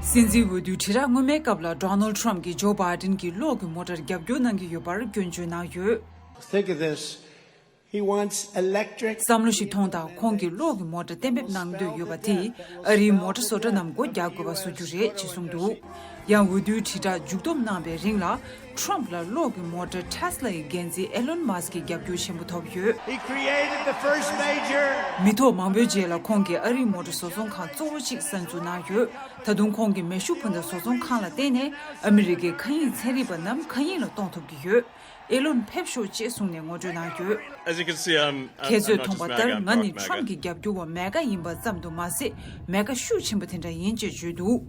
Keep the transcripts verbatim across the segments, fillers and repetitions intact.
སྲིད་འཛིན་འོས་བསྡུའི་དྲིལ་བསྒྲགས་སྔོན་མའི་སྐབས་ལ་Donald Trump གྱིས་Joe Biden གྱི་གློག་གི་མོ་ཊར་རྒྱབ་སྐྱོར་གནང་གི་ཡོད་པར་སྐྱོན་བརྗོད་གནང་ཡོད། Think of this. He wants electric. བསམ་བློ་ཞིག་ཐོངས་དང་། ཁོང་གིས་གློག་གི་མོ་ཊ་གཏན་འབེབས་གནང་འདོད་ཡོད་པ་དེས་ཨ་རིའི་མོ་ཊ་བཟོ་གྲྭ་རྣམས་སྒོ་རྒྱག་དགོས་པ་བཟོ་རྒྱུ་རེད་ཅེས་གསུངས་འདུག། ཡང་འོས་བསྡུའི་དྲིལ་བསྒྲགས་མཇུག་སྡོམ་གནང་བའི་རིང་ལ། Trump ལ་གློག་གི་མོ་ཊ་Tesla ཡི་འགན་འཛིན་Elon Musk གི་རྒྱབ་སྐྱོར་ཆེན་པོ་ཐོབ་ཡོད། He created the first major. མི་ཐོག་མང་པོའི་རྗེས་ལ་ཁོང་གིས་ཨ་རིའི་མོ་ཊ་བཟོ་ཚོང་ཁང་གཙོ་བོ་གཅིག་གསར་འཛུགས་གནང་ཡོད། ད་དུང་ཁོང་གི་མེ་ཤུགས་འཕུར་མདའ་བཟོ་ཚོང་ཁང་ལ་བརྟེན་ནས་ཨ་མི་རི་ཀའི་མཁའ་དབྱིངས་ཚན་རིག་པ་རྣམས་མཁའ་དབྱིངས་ལ་གཏོང་ཐུབ་ཀྱི་ཡོད། Elon ཕེབས་ཤོག་ཅེས་གསུངས་ནས་ངོ་སྤྲོད་གནང་ཡོད། As you can see, I'm, I'm, ཁྱེད་ཚོས་I'm not མཐོང་just བ་ལྟར། MAGA, ང་ནི MAGA, Trump གི་རྒྱབ་སྐྱོར་བ་མེ་ག་ཡིན་པ་ཙམ་དུ་མ་ཟད། མེ་ག་ཤུགས་ཆེན་པོ་དེ་འདྲ་ཡིན་ཅེས་བརྗོད་འདུག།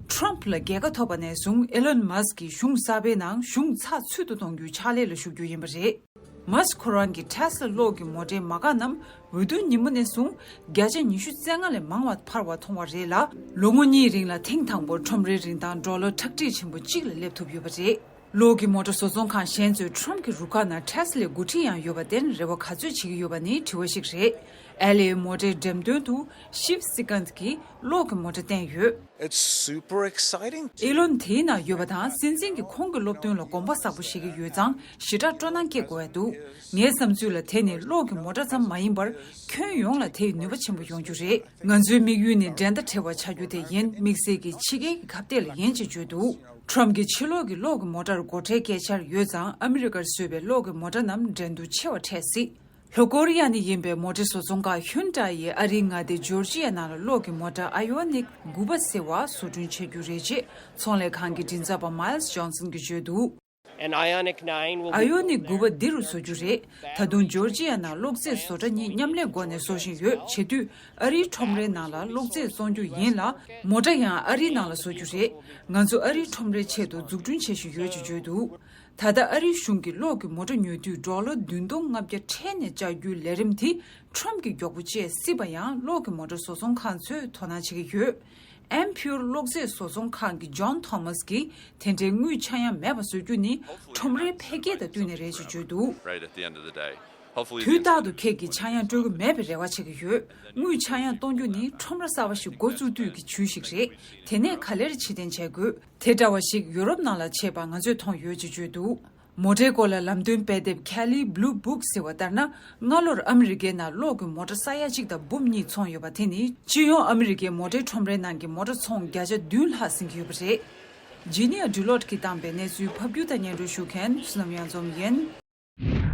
Trump ལ་རྒྱལ་ཁ་ཐོབ་པ་ནས་བཟུང་Elon Musk གིས་གཞུང་གསར་པའི་ནང་གཞུང་ཚགས་ཚུད་དུ་གཏོང་རྒྱུའི་ཕྱག་ལས་ལ་ཞུགས་རྒྱུ་ཡིན་པ་རེད། Musk ཁོ་རང་གི་Tesla གློག་གི་མོ་ཊའི་མ་རྐང་རྣམས་འོས་བསྡུ་ཉིན་མོ་ནས་བཟུང་བརྒྱ་ཆ་ཉི་ཤུ་རྩ་ལྔ་ལས་མང་བ་འཕར་བ་མཐོང་བ་རེད་ལ། ལོ་ངོ་གཉིས་རིང་ལ་ཐེངས་དང་པོར་ཁྲོམ་རའི་རིན་ཐང་ཌོ་ལར་ཁྲག་ཁྲིག་ཆེན་པོ་གཅིག་ལ་སླེབས་ཐུབ་ཡོད་པ་རེད། གློག་གི་མོ་ཊ་བཟོ་ཚོང་ཁང་གཞན་ཚོས་Trump གི་རུ་ཁག་ནང་Tesla འགོ་ཁྲིད་ཡང་ཡོད་པར་བརྟེན་རེ་བ་ག་ཚོད་བྱེད་ཀྱི་ཡོད་པ་ནི་དྲི་བ་ཞིག་རེད། ཨེལ་ཨེ་མོ་ཊའི་འགྲེམས་སྟོན་དུ་Shiv Srikant གིས་གློག་གི་མོ་ཊ་བསྟན་ཡོད། It's super exciting. Elon དེའི་ནང་ཡོད་པ་དང་། སྲིད་འཛིན་གྱིས་ཁོང་གི་སློབ་སྟོན་ལ་དགོངས་པ་ཟབ་པོ་བཞེས་ཀྱི་ཡོད་ཙང་ཞེ་དྲག་སྤྲོ་སྣང་སྐྱེ་དགོས་ཡ་འདུག། ངའི་བསམ་ཚུལ་ལ་དེ་ནི་གློག་གི་མོ་ཊ་ཙམ་མ་ཡིན་པར་ཁྱོན་ཡོངས་ལ་དེའི་ནུས་པ་ཆེན་པོ་ཡོང་རྒྱུ་རེད། ང་ཚོའི་དམིགས་ཡུལ་ནི་འགྲན་ཟླ་བྲལ་བ་ཆགས་རྒྱུ་དེ་ཡིན། དམིགས་བསལ་གྱིས་ཕྱི་རྒྱལ་གྱི་ཁ་གཏད་ལ་ཡིན་ཅེས་བརྗོད་འདུག། Trump གྱིས་ཕྱི་ལོགས་ཀྱི་གློག་གི་མོ་ཊར་སྒོ་ཁྲལ་བཀལ་འཆར་ཡོད་ཙང་། ཨ་མི་རི་ཀར་བཟོས་པའི་གློག་གི་མོ་ཊ་རྣམས་འགྲན་བསྡུར་ཆེ་བ་འཕྲད་སྲིད། ལྷོ་ཀོ་རི་ཡ་ནས་ཡིན་པའི་མོ་ཊའི་བཟོ་ཚོང་ཁང་Hyundai ཡིས་ཨ་རིའི་མངའ་སྡེ་ཇོར་ཇི་ཡ་ནང་ལ་གློག་གི་མོ་ཊ་Ioniq དགུ་པ་ཟེར་བ་བཟོ་སྐྲུན་བྱེད་རྒྱུ་རེད་ཅེས་ཚོང་ལས་ཁང་གི་མགྲིན་ཚབ་པ་Miles Johnson གྱིས་བརྗོད་འདུག། An Ioniq nine will be Ioniq དགུ་པ་འདི་རུ་བཟོ་རྒྱུ་རེད། ད་དུང་ཇོར་ཇི་ཡ་ནང་གློག་རྫས་བཟོ་གྲྭ་གཉིས་མཉམ་ལས་སྒོ་ནས་བཟོ་བཞིན་ཡོད། བྱེད་དུས་ཨ་རིའི་ཁྲོམ་རའི་ནང་ལ་གློག་རྫས་བཙོང་རྒྱུ་ཡིན་ལ། མོ་ཊ་ཡང་ཨ་རིའི་ནང་ལ་བཟོ་རྒྱུ་རེད། ང་ཚོ་ཨ་རིའི་ཁྲོམ་རའི་ཆེད་དུ་འཛུགས་སྐྲུན་བྱེད་བཞིན་ཡོད་ཅེས་བརྗོད་འདུག། ད་ལྟ་ཨ་རིའི་གཞུང་གིས་གློག་གི་མོ་ཊ་ཉོ་དུས་ཌོ་ལར་བདུན་སྟོང་ལྔ་བརྒྱ་ཁྲལ་ནས་བཅག་རྒྱུའི་ལས་རིམ་དེ་Trump གིས་མགྱོགས་པོ་བཅད་སྲིད་པ་ཡང་གློག་གི་མོ་ཊ་བཟོ་ཚོང་ཁང་ཚོས་དོ་སྣང་བྱེད་ཀྱི་ཡོད། Ampure གློག་རྫས་བཟོ་ཚོང་ཁང་གི་John Thomas གིས་དེ་འདྲའི་དངུལ་ཆག་ཡང་མེད་པ་བཟོ་རྒྱུ་ནི་ཁྲོམ་རའི་འཕེལ་རྒྱས་དང་བསྟུན་ནས་རེད་ཅེས་བརྗོད་འདུག། Right at the end of the day. Hopefully དུས་རྟག་ཏུ་ཁྱེད་ཀྱིས་ཆག་ཡང་སྤྲོད་ཀྱི་མེད་པའི་རེ་བ་བྱེད་ཀྱི་ཡོད། དངུལ་ཆག་ཡང་གཏོང་རྒྱུ་ནི་ཁྲོམ་ར་གསར་པ་ཞིག་འགོ་བཙུགས་དུས་ཀྱི་ཇུས་ཤིག་རེད། དེ་ནས་ག་ལེར་ཕྱིར་འཐེན་བྱེད་དགོས། དེ་འདྲ་བ་ཞིག་ཡུ་རོབ་ནང་ལ་བྱས་པ་ང་ཚོས་མཐོང་ཡོད་ཅེས་བརྗོད་འདུག། མོ་ཊའི་སྐོར་ལ་ལམ་སྟོན་དཔེ་དེབ་Kelley Blue Book ཟེར་བ་ལྟར་ན། སྔ་ལོར་ཨ་མི་རི་ཀའི་ནང་གློག་གི་མོ་ཊ་ས་ཡ་གཅིག་དང་འབུམ་གཉིས་ཚོང་ཡོད་པ་དེ་ནི་སྤྱི་ཡོངས་ཨ་མི་རི་ཀའི་མོ་ཊའི་ཁྲོམ་རའི་ནང་གི་མོ་ཊ་ཚོང་བརྒྱ་ཆ་བདུན་ལྷག་ཟིན་གྱི་ཡོད་པ་རེད། Genia Dulot གིས་བཏང་པའི་གནས་ཚུལ་ཕབ་སྒྱུར་དང་སྙན་སྒྲོན་ཞུ་མཁན་བསོད་ནམས་གཡང་འཛོམས་ཡིན།